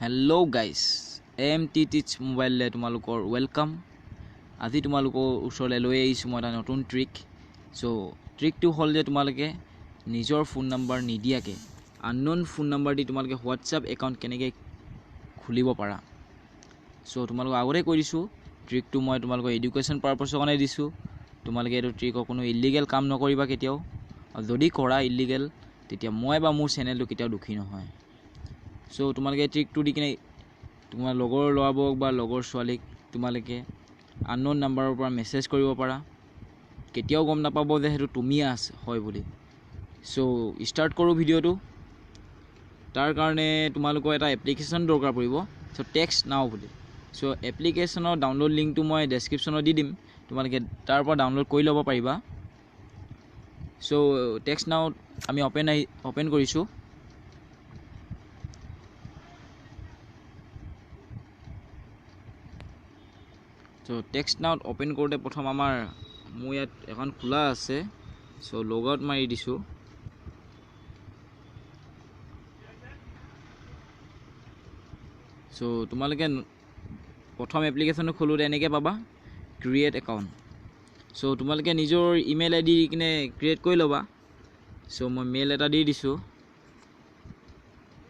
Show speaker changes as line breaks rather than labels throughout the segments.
Hello guys, M T teach মোবাইললৈ তোমালোকৰ welcome. আজি তোমালোকৰ ওচৰলৈ লৈ আহিছোঁ মই এটা নতুন ট্ৰিক। চ' ট্ৰিকটো হ'ল যে তোমালোকে নিজৰ ফোন নাম্বাৰ নিদিয়াকৈ আনন'ন ফোন নাম্বাৰ দি তোমালোকে হোৱাটছআপ একাউণ্ট কেনেকৈ খুলিব পাৰা। চ' তোমালোকক আগতে কৈ দিছোঁ, ট্ৰিকটো মই তোমালোকৰ এডুকেশ্যন পাৰপাছৰ কাৰণে দিছোঁ। তোমালোকে এইটো ট্ৰিকৰ কোনো ইলিগেল কাম নকৰিবা কেতিয়াও, আৰু যদি কৰা ইলিগেল তেতিয়া মই বা মোৰ চেনেলটো কেতিয়াও দুখী নহয়। চ' তোমালোকে এই ট্ৰিকটো দি কিনে তোমাৰ লগৰ ল'ৰাবোৰক বা লগৰ ছোৱালীক তোমালোকে আনন'ন নাম্বাৰৰ পৰা মেছেজ কৰিব পাৰা, কেতিয়াও গম নাপাব যে সেইটো তুমিয়ে আছে হয় বুলি। চ' ষ্টাৰ্ট কৰোঁ ভিডিঅ'টো। তাৰ কাৰণে তোমালোকৰ এটা এপ্লিকেশ্যন দৰকাৰ পৰিব, চ' টেক্সট নাও বুলি। চ' এপ্লিকেশ্যনৰ ডাউনলোড লিংকটো মই ডেছক্ৰিপশ্যনত দি দিম, তোমালোকে তাৰ পৰা ডাউনলোড কৰি ল'ব পাৰিবা। চ' টেক্সট নাও আমি অ'পেন কৰিছোঁ। চ' টেক্সট নাওত অ'পেন কৰোঁতে প্ৰথম মোৰ ইয়াত একাউণ্ট খোলা আছে, চ' লগ আউট মাৰি দিছোঁ। চ' তোমালোকে প্ৰথম এপ্লিকেশ্যনটো খোলোঁতে এনেকৈ পাবা ক্ৰিয়েট একাউণ্ট। চ' তোমালোকে নিজৰ ইমেইল আই ডি দি কিনে ক্ৰিয়েট কৰি ল'বা। চ' মই মেইল এটা দি দিছোঁ।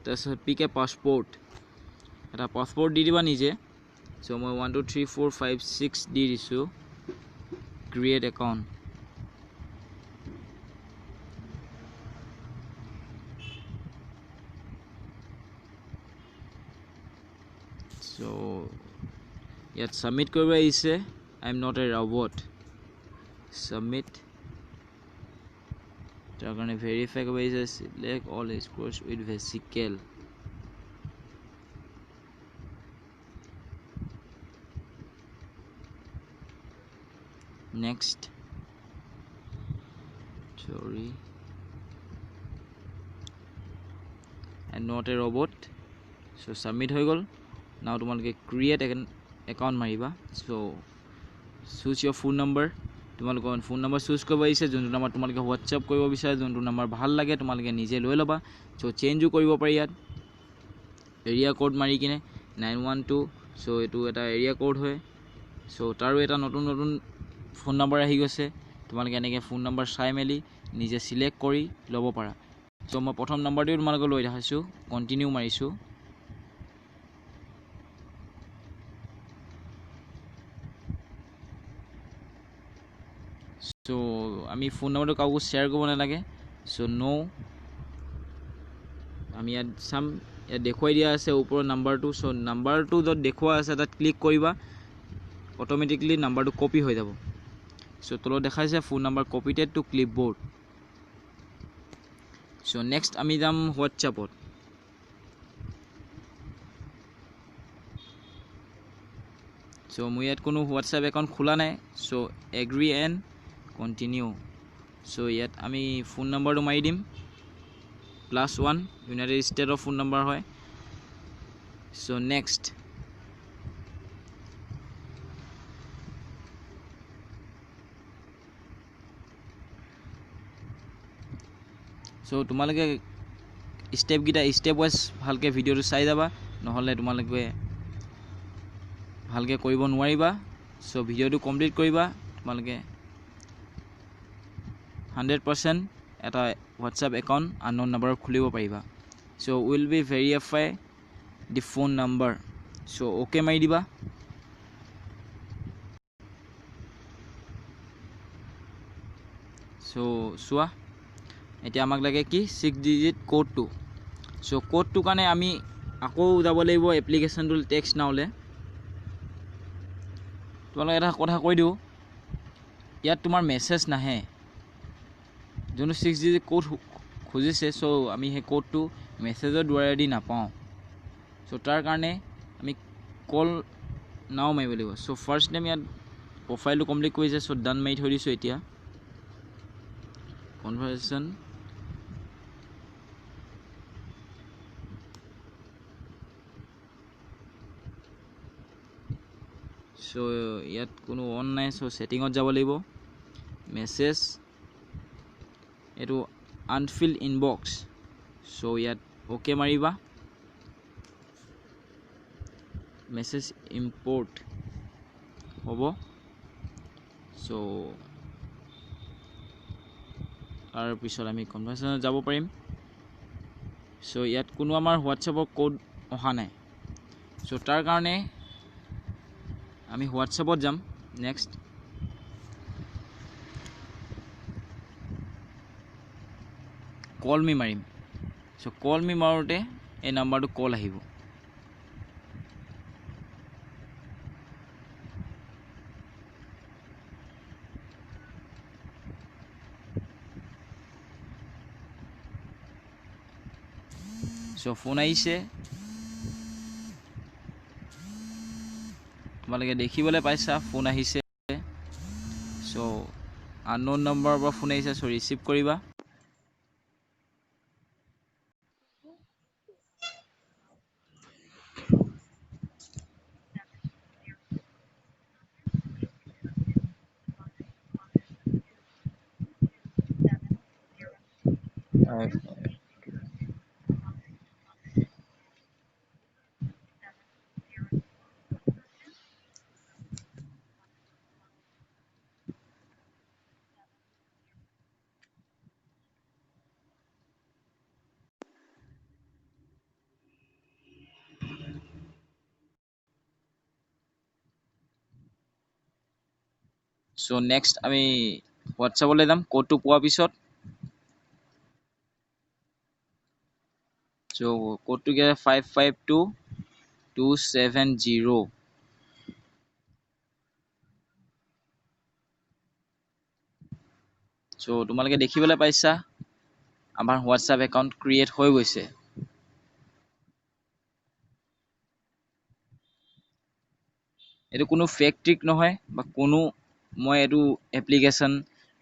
তাৰপিছত পিক এ পাছপৰ্ট, এটা পাছপৰ্ট দি দিবা নিজে। চ' মই 1 2 3 4 5 6 দি দিছোঁ, ক্ৰিয়েট একাউণ্ট। চ' ইয়াত ছাবমিট কৰিব আহিছে, I am not a robot, submit. তাৰ কাৰণে ভেৰিফাই কৰিব আহিছে, select all scores with vesicle. Next, sorry, and not a robot. So submit হৈ গ'ল। Now তোমালোকে ক্ৰিয়েট একাউণ্ট মাৰিবা। So choose your phone number, তোমালোকৰ ফোন নাম্বাৰ চুজ কৰিব আহিছে, যোনটো নাম্বাৰ তোমালোকে হোৱাটছআপ কৰিব বিচাৰে, যোনটো নাম্বাৰ ভাল লাগে তোমালোকে নিজে লৈ ল'বা। চ' চেঞ্জো কৰিব পাৰি ইয়াত, এৰিয়া ক'ড মাৰি কিনে 912। চ' এইটো এটা এৰিয়া ক'ড হয়। চ' তাৰো এটা নতুন নতুন ফোন নাম্বাৰ আহি গৈছে, তোমালোকে এনেকৈ ফোন নাম্বাৰ চাই মেলি নিজে চিলেক্ট কৰি ল'ব পাৰা। চ' মই প্ৰথম নাম্বাৰটোও তোমালোকক লৈ দেখাইছোঁ, কণ্টিনিউ মাৰিছোঁ। চ' আমি ফোন নাম্বাৰটো কাকো শ্বেয়াৰ কৰিব নালাগে। চ' ন' আমি ইয়াত চাম, ইয়াত দেখুৱাই দিয়া আছে ওপৰৰ নাম্বাৰটো। চ' নাম্বাৰটো য'ত দেখুওৱা আছে তাত ক্লিক কৰিবা, অট'মেটিকলি নাম্বাৰটো কপি হৈ যাব। চ' তলত দেখাইছে phone number copied to clipboard. So' next আমি যাম হোৱাটছআপত। চ' মোৰ ইয়াত কোনো হোৱাটছআপ একাউণ্ট খোলা নাই। So' agree and continue. So' ইয়াত আমি ফোন নাম্বাৰটো মাৰি দিম, +1 ইউনাইটেড ষ্টেটৰ ফোন নাম্বাৰ হয়। চ' নেক্সট, চ' তোমালোকে ষ্টেপকেইটা ষ্টেপ ৱাইজ ভালকৈ ভিডিঅ'টো চাই যাবা, নহ'লে তোমালোকে ভালকৈ কৰিব নোৱাৰিবা। চ' ভিডিঅ'টো কমপ্লিট কৰিবা, তোমালোকে 100% এটা হোৱাটছআপ একাউণ্ট আনন'ন নাম্বাৰত খুলিব পাৰিবা। So' will be verify the phone number. So' okay মাৰি দিবা। চ' চোৱা, এতিয়া আমাক লাগে কি 6 ডিজিট ক'ডটো। চ' ক'ডটোৰ কাৰণে আমি আকৌ যাব লাগিব এপ্লিকেশ্যনটো টেক্সট নাওলৈ। তোমালোক এটা কথা কৈ দিওঁ, ইয়াত তোমাৰ মেছেজ নাহে, যোনটো 6 ডিজিট ক'ড খুজিছে। চ' আমি সেই ক'ডটো মেছেজৰ দ্বাৰেদি নাপাওঁ। চ' তাৰ কাৰণে আমি কল নাও মাৰিব লাগিব। চ' ফাৰ্ষ্ট টাইম ইয়াত প্ৰফাইলটো কমপ্লিট কৰিছে, চ' ডান মাৰি থৈ দিছোঁ। এতিয়া কনভাৰ্চেশ্যন চ' ইয়াত কোনো অন নাই, চ' ছেটিঙত যাব লাগিব, মেছেজ, এইটো আনফিল ইনবক্স। চ' ইয়াত অ'কে মাৰিবা। মেছেজ ইম্পৰ্ট হ'ব। চ' তাৰপিছত আমি কনভাৰ্চেশ্যনত যাব পাৰিম। চ' ইয়াত কোনো আমাৰ হোৱাটছএপৰ ক'ড অহা নাই। চ' তাৰ কাৰণে আমি হোৱাটছএপত যাম। নেক্সট কল মি মাৰিম। চ' কল মি মাৰোঁতে এই নাম্বাৰটো কল আহিব। চ' ফোন আহিছে, তোমালোকে দেখিবলৈ পাইছা ফোন আহিছে। চ' আননোন নম্বৰৰ পৰা ফোন আহিছে, চ' ৰিচিভ কৰিবা। চ' নেক্সট আমি হোৱাটছএপলৈ যাম ক'ডটো পোৱাৰ পিছত। চ' ক'ডটো কি আছে, 5 5 2 2 7 0। চ' তোমালোকে দেখিবলৈ পাইছা আমাৰ হোৱাটছএপ একাউণ্ট ক্ৰিয়েট হৈ গৈছে। এইটো কোনো ফেক ট্ৰিক নহয় বা কোনো মই এইটো এপ্লিকেশ্যন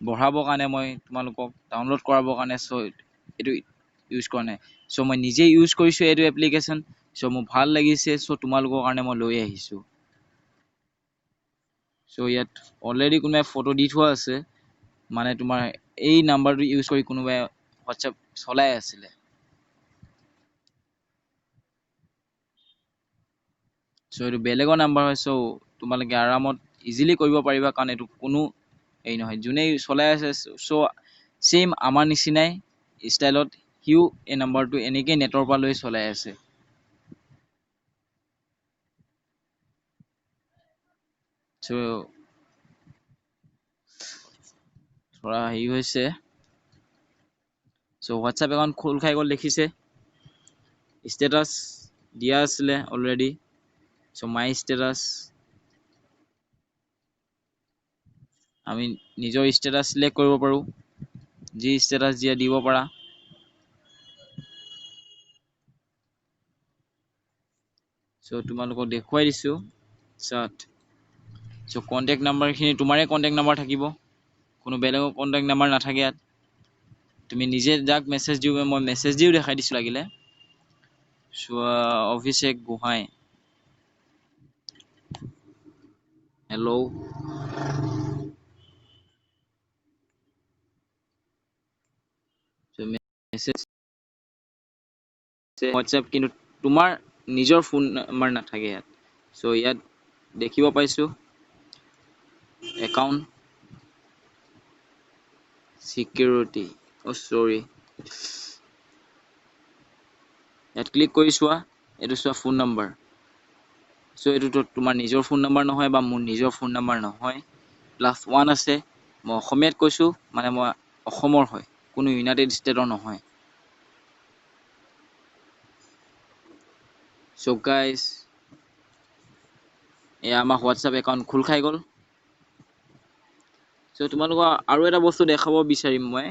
বঢ়াবৰ কাৰণে মই তোমালোকক ডাউনলোড কৰাবৰ কাৰণে চ' এইটো ইউজ কৰা নাই। চ' মই নিজে ইউজ কৰিছোঁ এইটো এপ্লিকেশ্যন। চ' মোৰ ভাল লাগিছে, চ' তোমালোকৰ কাৰণে মই লৈ আহিছোঁ। চ' ইয়াত অলৰেডি কোনোবাই ফটো দি থোৱা আছে, মানে তোমাৰ এই নাম্বাৰটো ইউজ কৰি কোনোবাই হোৱাটছএপ চলাই আছিলে। চ' এইটো বেলেগৰ নাম্বাৰ হয়। চ' তোমালোকে আৰামত ইজিলি কৰিব পাৰিবা, কাৰণ এইটো কোনো হেৰি নহয়, যোনেই চলাই আছে চ' ছেইম আমাৰ নিচিনাই ষ্টাইলত সিও এই নাম্বাৰটো এনেকেই নেটৰ পৰা লৈ চলাই আছে। চ' থোৰা হেৰি হৈছে। চ' হোৱাটছএপ একাউণ্ট খোল খাই গ'ল, দেখিছে ষ্টেটাছ দিয়া আছিলে অলৰেডি। চ' মাই ষ্টেটাছ, আমি নিজৰ ষ্টেটাছ চিলেক্ট কৰিব পাৰোঁ, যি ষ্টেটাছ দিয়া দিব পাৰা। চ' তোমালোকক দেখুৱাই দিছোঁ চাৰ্ট। চ' কণ্টেক্ট নাম্বাৰখিনি তোমাৰে কণ্টেক্ট নাম্বাৰ থাকিব, কোনো বেলেগৰ কণ্টেক্ট নাম্বাৰ নাথাকে ইয়াত। তুমি নিজে যাক মেছেজ দিওঁ, মই মেছেজ দিও দেখাই দিছোঁ লাগিলে। চ' অভিষেক গোহাঁই, হেল্ল'। মেছেজ হোৱাটছএপ, কিন্তু তোমাৰ নিজৰ ফোন নাম্বাৰ নাথাকে ইয়াত। চ' ইয়াত দেখিব পাইছোঁ একাউণ্ট ছিকিউৰিটি, অ' চৰি, ইয়াত ক্লিক কৰি চোৱা, এইটো চোৱা ফোন নাম্বাৰ। চ' এইটোতো তোমাৰ নিজৰ ফোন নাম্বাৰ নহয় বা মোৰ নিজৰ ফোন নাম্বাৰ নহয়। +1 আছে, মই অসমীয়াত কৈছোঁ, মানে মই অসমৰ হয়, কোনো ইউনাইটেড ষ্টেটৰ নহয়। চ' গাইজ, এয়া আমাৰ হোৱাটছএপ একাউণ্ট খোল খাই গ'ল। চ' তোমালোকৰ আৰু এটা বস্তু দেখাব বিচাৰিম মই,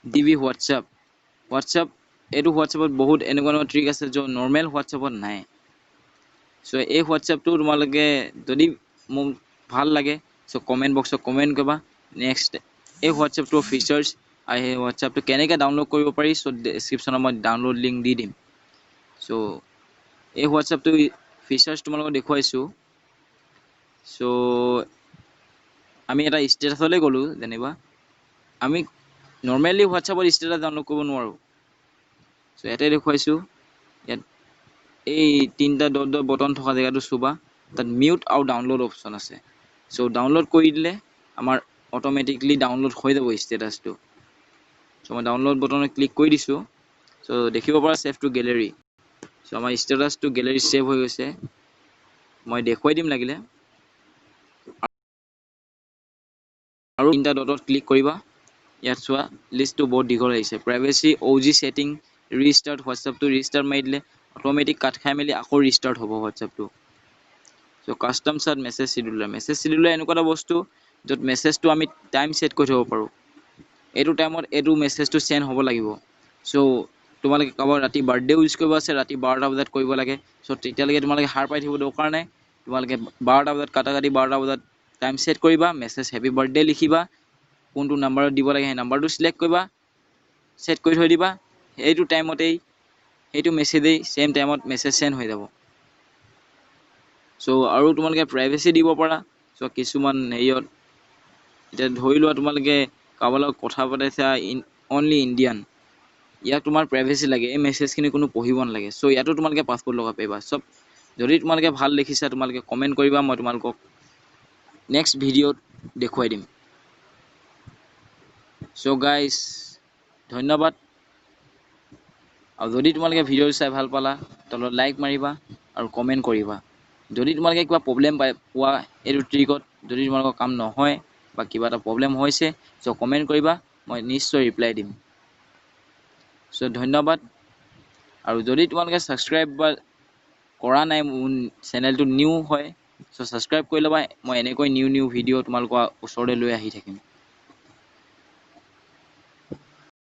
ডি বি হোৱাটছএপ। হোৱাটছএপ, এইটো হোৱাটছএপত বহুত এনেকুৱা এনেকুৱা ট্ৰিক আছে য'ত নৰ্মেল হোৱাটছএপত নাই। চ' এই হোৱাটছএপটো তোমালোকে যদি মোক ভাল লাগে, চ' কমেণ্ট বক্সত কমেণ্ট কৰিবা। নেক্সট এই হোৱাটছএপটোৰ ফিচাৰ্ছ আৰু সেই হোৱাটছএপটো কেনেকৈ ডাউনলোড কৰিব পাৰি, চ' ডেছক্ৰিপশ্যনত মই ডাউনলোড লিংক দি দিম। চ' এই হোৱাটছএপটো ফিচাৰ্ছ তোমালোকক দেখুৱাইছোঁ। চ' আমি এটা ষ্টেটাছলৈ গ'লোঁ, যেনিবা আমি নৰ্মেলি হোৱাটছএপত ষ্টেটাছ ডাউনলোড কৰিব নোৱাৰোঁ। চ' ইয়াতে দেখুৱাইছোঁ, ইয়াত এই তিনিটা ডট ডট বটন থকা জেগাটো চুবা, তাত মিউট আৰু ডাউনলোড অপশ্যন আছে। চ' ডাউনলোড কৰি দিলে আমাৰ অট'মেটিকলি ডাউনলোড হৈ যাব ষ্টেটাছটো। চ' মই ডাউনলোড বটনত ক্লিক কৰি দিছোঁ। চ' দেখিব পৰা ছেভ টু গেলেৰী। চ' আমাৰ ষ্টেটাছটো গেলেৰী ছেভ হৈ গৈছে, মই দেখুৱাই দিম লাগিলে। আৰু তিনিটা ডটত ক্লিক কৰিবা, ইয়াত চোৱা লিষ্টটো বহুত দীঘল আহিছে। প্ৰাইভেচি, অ' জি ছেটিং, ৰিষ্টাৰ্ট, হোৱাটছআপটো ৰিষ্টাৰ্ট মাৰি দিলে অট'মেটিক কাট খাই মেলি আকৌ ৰিষ্টাৰ্ট হ'ব হোৱাটছআপটো। চ' কাষ্টম চাট মেছেজ চিডিউলাৰ, মেছেজ চিডিউলাৰ এনেকুৱা এটা বস্তু য'ত মেছেজটো আমি টাইম ছেট কৰি থ'ব পাৰোঁ, এইটো টাইমত এইটো মেছেজটো চেণ্ড হ'ব লাগিব। চ' তোমালোকে কাৰোবাৰ ৰাতি বাৰ্থডে উইচ কৰিব আছে, ৰাতি 12টা বজাত কৰিব লাগে। চ' তেতিয়ালৈকে তোমালোকে সাৰ পাই থাকিব দৰকাৰ নাই, তোমালোকে 12টা বজাত কাটা কাটি 12টা বজাত টাইম ছেট কৰিবা, মেছেজ হেপী বাৰ্থডে লিখিবা, কোনটো নাম্বাৰত দিব লাগে সেই নাম্বাৰটো চিলেক্ট কৰিবা, ছেট কৰি থৈ দিবা। সেইটো টাইমতেই সেইটো মেছেজেই ছেইম টাইমত মেছেজ চেণ্ড হৈ যাব। চ' আৰু তোমালোকে প্ৰাইভেচি দিব পাৰা। চ' কিছুমান হেৰিয়ত এতিয়া ধৰি লোৱা তোমালোকে কাৰোবাৰ লগত কথা পাতিছা ইন অনলি ইণ্ডিয়ান, ইয়াক তোমাৰ প্ৰাইভেচি লাগে, এই মেছেজখিনি কোনো পঢ়িব নালাগে। চ' ইয়াতো তোমালোকে পাছৱৰ্ড লগাব পাৰিবা চব। যদি তোমালোকে ভাল দেখিছা, তোমালোকে কমেণ্ট কৰিবা, মই তোমালোকক নেক্সট ভিডিঅ'ত দেখুৱাই দিম। চ' গাইজ, ধন্যবাদ। আৰু যদি তোমালোকে ভিডিঅ'টো চাই ভাল পালা, তলত লাইক মাৰিবা আৰু কমেণ্ট কৰিবা। যদি তোমালোকে কিবা প্ৰব্লেম পাই পোৱা এইটো ট্ৰিকত, যদি তোমালোকৰ কাম নহয় বা কিবা এটা প্ৰব্লেম হৈছে, চ' কমেণ্ট কৰিবা, মই নিশ্চয় ৰিপ্লাই দিম। চ' ধন্যবাদ। আৰু যদি তোমালোকে ছাবস্ক্ৰাইব বা কৰা নাই, মোৰ চেনেলটো নিউ হয়, চ' ছাবস্ক্ৰাইব কৰি ল'বা। মই এনেকৈ নিউ নিউ ভিডিঅ' তোমালোকৰ ওচৰলৈ লৈ আহি থাকিম।